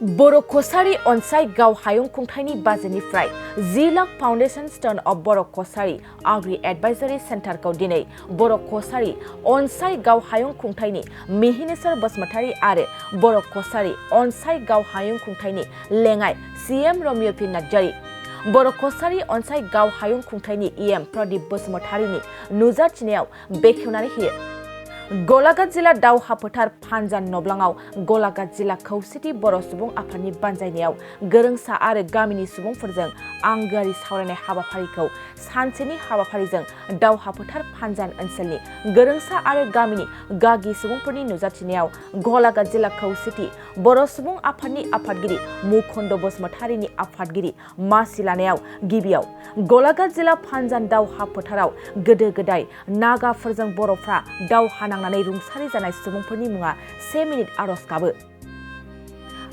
Boro Kachari on-site gaw hayung kungthayni bajenifrai 10 lakh Foundation Stone of Boro Kachari Agri Advisory Center ko dinai Boro Kachari on-site gaw hayung kungthayni Mihinesar Basmatari are Boro Kachari on-site gaw hayung kungthayni lengai CM Romeo P Najari Boro Kachari on-site gaw hayung kungthayni EM Pradip Basmatari ni nuzarchineaw bekhunani hiye Golaghat Jilla Dauha Photar Phanjan Noblangaw Golaghat Jilla Khौसेथि Bodo' Subung Afadनि बानजायनायाव गोरोंसा आरो गामिनि सुबुंफोरजों आंगोआरि सावरायनाय हाबाफारिखौ सानसेनि हाबाफारिजों दावहा फोथार फानजान ओनसोलनि गोरोंसा आरो गामिनि गागि सुबुंफोरनि नुजाथिनायाव गलाघाट जिल्ला खौसेथि बर' सुबुं आफादनि आफादगिरि मुखन्द बसुमतारिनि आफादगिरि मासि लानायाव गिबियाव गलाघाट जिल्ला फानजान दावहा फोथाराव गोदो गोदाय नागाफोरजों बर'फ्रा दावहा नांनानै रुंसारि जानाय सुबुंफोरनि मुङा 1 मिनिट आरज गाबो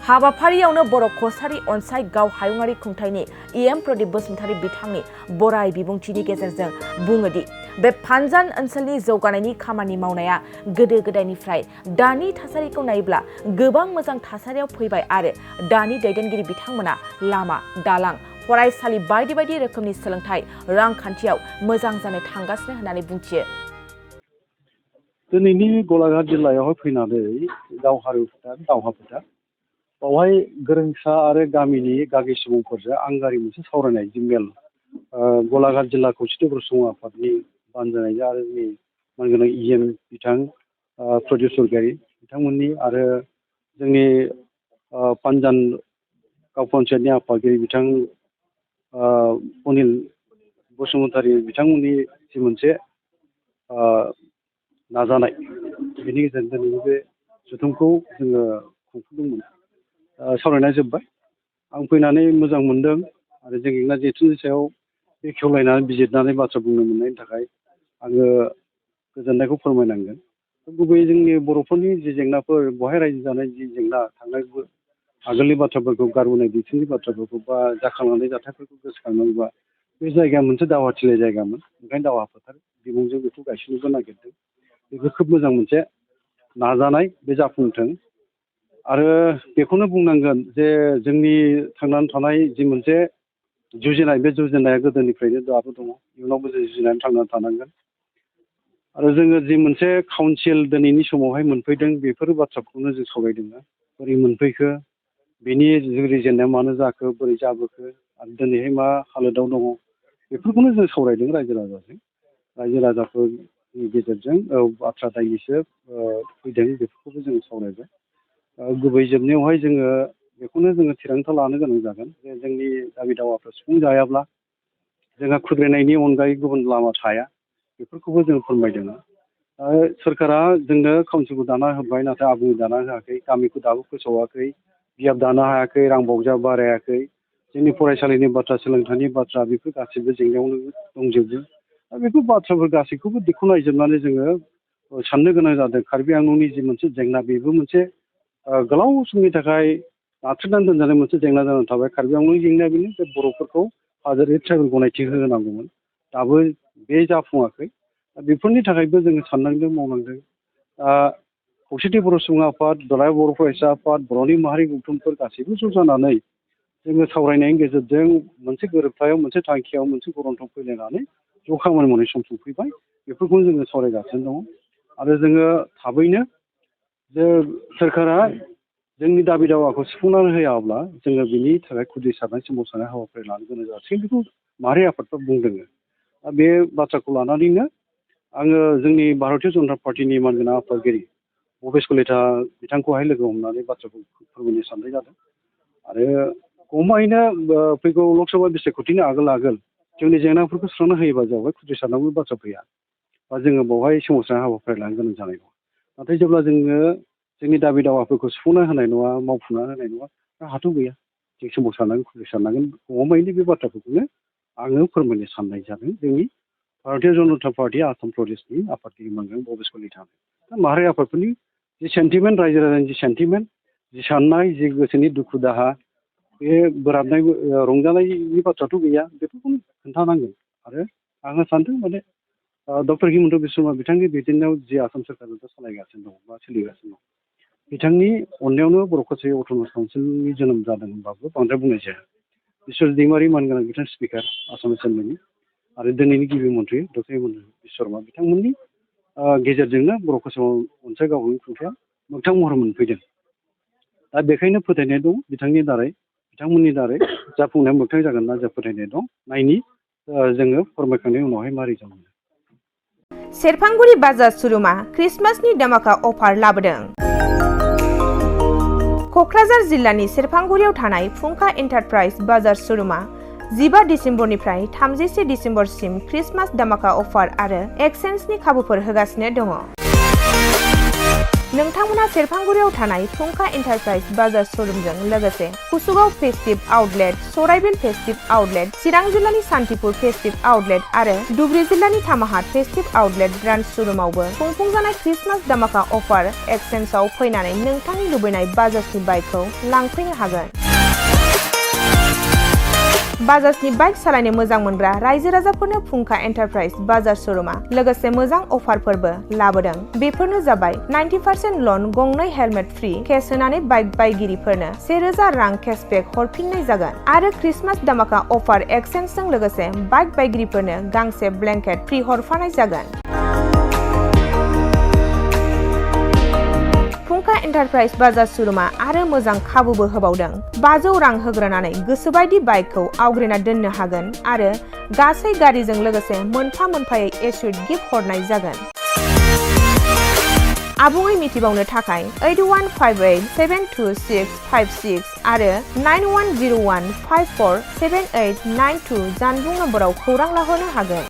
हाबाफारियावनो बर' कचारी अनसाइट गाव हायुङारि खुंथायनि EM प्रदीप बसुमतारी बिथांनि बराय बिबुंथिनि गेजेरजों बुङोदि बे फानजान ओनसोलनि जौगानायनि खामानि मावनाया गोदो गोदायनिफ्राय दानि थासारिखौ नायोब्ला गोबां मोजां थासारियाव फैबाय आरो दानि दैदेनगिरि बिथांमोना लामा दालां फरायसालि बायदि बायदि रोखोमनि सोलोंथाय रांखान्थियाव मोजां जानो थांगासिनो होननानै बुंथियो दिनैनि गलाघाट जिल्लायावहाय फैनानै दावहारु दावहा फोथार बावहाय गोरोंसा आरो गामिनि गागि सुबुंफोरजों आंगारि मोनसे सावरायनाय जि मेल गलाघाट जिल्ला खौसेथि बर' सुबुं आफादनि बानजायनायजों आरो जोंनि मानगोनां EM बिथां प्रदीप सरगयारि बिथांमोननि आरो जोंनि पानजान गाव पन्चायतनि आफादगिरि बिथां अनिल बसुमतारी बिथांमोननि जि मोनसे नाजानाय बेनि गेजेरजों दिनैनि बे जथुमखौ जोङो खुंफुंदोंमोन सावरायनाया जोब्बाय आं फैनानै मोजां मोनदों आरो जों जेंना जेथोनि सायाव बेखेवलायनानै बिजिरनानै बाथ्रा बुंनो मोननायनि थाखाय आङो गोजोननायखौ फोरमायनांगोन गुबैयै जोंनि बर'फोरनि जि जेंनाफोर बहाय रायजो जानाय जि जेंना थांनाय आगोलनि बाथ्राफोरखौ गारबोनाय बिथिंनि बाथ्राफोरखौ बा जाखांलांनाय जाथायफोरखौ गोसोखांनांगौबा बे जायगाया मोनसे दावहाथिलि जायगामोन ओंखायनो दावहा फोथार बिमुंजों बेखौ गायसननोबो नागिरदों बेबो खोब मोजां मोनसे नाजानाय बे जाफुंथों आरो बेखौनो बुंनांगोन जे जोंनि थांनानै थानाय जि मोनसे जुजिनाय बे जुजिनाया गोदोनिफ्रायनो दाबो दङ इयुनावबो जों जुजिनानै थांनानै थानांगोन आरो जोङो जि मोनसे काउन्सिल दिनैनि समावहाय मोनफैदों बेफोर बाथ्राखौनो जों सावरायदों बोरै मोनफैखो बेनि जुरिजेननाया मानो जाखो बोरै जाबोखो आरो दिनैहाय मा हालोदाव दङ बेफोरखौनो जों सावरायदों रायजो राजाफोरनि गेजेरजों बाथ्रा दायनिसो फैदों बेफोरखौबो जों सावरायबाय गुबै जोबनायावहाय जोङो बेखौनो जोङो थिरांथा लानो गोनां जागोन जे जोंनि दाबि दावाफ्रा सुफुं जायाब्ला जोंहा खुद्रिनायनि अनगायै गुबुन लामा थाया बेफोरखौबो जों फोरमायदों सोरखारा जोंनो काउन्सिलखौ दाना होबाय नाथाय आबुङै दाना होआखै गामिखौ दाबो फोसावाखै बियाब दानो हायाखै रां बावजा बारायाखै जोंनि फरायसालिनि बाथ्रा सोलोंथाइनि बाथ्रा बेफोर गासैबो जेंनायावनो दंजोबो दा बेफोर बाथ्राफोर गासैखौबो बेखौ नायजोबनानै जोङो साननो गोनां जादों कार्बि आंलंनि जि मोनसे जेंना बेबो मोनसे गोलाव समनि थाखाय नाथ्रोदनानै दोनजानाय मोनसे जेंना जानानै थाबाय कार्बि आंलंनि जेंनाया बेनो जे बर'फोरखौ हादोरारि ट्राइबेल गनायथि होनांगौमोन दाबो बे जाफुङाखै बेफोरनि थाखायबो जोङो साननांदों मावनांदों खौसेथि बर' सुबुं आफाद दुलाराय बर' फरायसा आफाद बर'नि माहारि गौथुमफोर गासैबो ज' जानानै जोङो सावरायनायनि गेजेरजों मोनसे गोरोबथायाव मोनसे थांखियाव मोनसे गरन्थ'आव फैलायनानै ज' खामानि मावनाय सम सफैबाय बेफोरखौनो जोङो सावरायगासिनो दङ आरो जोङो थाबैनो जे सोरखारा जोंनि दाबि दावाखौ सुफुंनानै होआब्ला जोङो बिनि थाखाय खुद्रिसारनाय सोमावसारनाय हाबाफारि लानो गोनां जासिगोन बेखौ माहारि आफादफ्रा बुंदों दा बे बाथ्राखौ लानानैनो आङो जोंनि भारतीय जनता पार्टिनि मानगोनां आफादगिरि भबेस कलिता बिथांखौहाय लोगो हमनानै बाथ्राखौ फोरमायनो साननाय जादों आरो गमायैनो फैगौ लकसभा बिसायख'थिनि आगोल जोंनि जेंनाफोरखौ सुस्रांना होयोबा जाबाय खुद्रिसारनांगौ बाथ्रा फैया बा जोङो बेवहाय सोमावसारनाय हाबाफारि लानो गोनां जानाय नङा नाथाय जेब्ला जोङो जोंनि दाबि दावाफोरखौ सुफुंना होनाय नङा मावफुंना होनाय नङा राहाथ' गैया जों सोमावसारनांगोन खुद्रिसारनांगोन गमायैनो बे बाथ्राफोरखौनो आङो फोरमायनो साननाय जादों जोंनि भारतीय जनता पार्टी आसाम प्रदेशनि आफादगिरि मानगोनां भबेस कलिता दा माहारि आफादफोरनि जि सेन्टिमेन्ट रायजो राजानि जि सेन्टिमेन्ट जि साननाय जि गोसोनि दुखु दाहा बे बोराबनाय रंजानायनि बाथ्राथ' गैया बेफोरखौनो खोन्थानांगोन आरो आङो सानदों माने डक्टर हिमन्त बिश्व शर्मा बिथांनि दैदेननायाव जि आसाम सोरखारा दा सालायगासिनो दं बा सोलिगासिनो दं बिथांनि अननायावनो बर' कचारी अट'नमास काउन्सिलनि जोनोम जादों होनबाबो बांद्राय बुंनाय जाया। बिश्वर दैमारि मानगोनां बिथां स्पिकार आसाम एसेम्बलिनि आरो दिनैनि गिबि मन्थ्रि डक्टर हिमन्त बिश्व शर्मा बिथांमोननि गेजेरजोंनो बर' कचारी अनसाइ गावहायुं खुंथाया मोगथां महर मोनफैदों। दा बेखायनो फोथायनाय दं बिथांमोननि दारै जाफुंनाया मोगथां जागोन ना जों फोथायनाय दं। नायनि जोङो फोरमायखांनायनि उनावहाय मारै जागोन। सेरफांगुरि बाजार श'रुमा क्रिसमासनि दामाका अफार लाबोदों। क'क्राझार जिल्लानि सेरफांगुरियाव थानाय फुंखा एन्टारप्राइज बाजार श'रुमा 15 डिसेम्बरनिफ्राय 31 डिसेम्बरसिम क्रिसमास दामाका अफार आरो एक्सचेन्जनि खाबुफोर होगासिनो दङ। नोंथांमोना सेरफांगुरियाव थानाय फुंखा एन्टारप्राइज बाजार श'रुमजों लोगोसे कुसुगाव फेस्टिभ आउटलेट, सराइबिल फेस्टिभ आउटलेट, चिरां जिल्लानि सान्तिपुर फेस्टिभ आउटलेट आरो धुबुरी जिल्लानि थामाहाट फेस्टिभ आउटलेट ब्रान्च श'रुमावबो खुंफुंजानाय क्रिसमास दामाका अफार एक्सचेन्जआव फैनानै नोंथांनि लुबैनाय बाजाजनि बाइकखौ लांफैनो हागोन। बाजाजनि बाइक सालायनो मोजां मोनग्रा रायजो राजाफोरनो फुंखा एन्टारप्राइज बाजार श'रुमा लोगोसे मोजां अफारफोरबो लाबोदों। बेफोरनो जाबाय 90% लन, गंनै हेलमेट फ्रि, केस होनानै बाइक बायगिरिफोरनो 1000 रां केसबेक हरफिननाय जागोन आरो क्रिसमास दामाका अफार एक्सचेन्जजों लोगोसे बाइक बायगिरिफोरनो गांसे ब्लेंकेट फ्रि हरफानाय जागोन। फुंखा एन्टारप्राइज बाजार श'रुमा आरो मोजां खाबुबो होबावदों। 500 रां होग्रोनानै गोसोबायदि बाइकखौ आवग्रिना दोननो हागोन आरो गासै गारिजों लोगोसे मोनफा मोनफायै एस्युड गिफ्ट हरनाय जागोन। आबुङै मिथिबावनो थाखाय 8158726656 आरो 9101547892 जानबुं नम्बराव खौरां लाहरनो हागोन।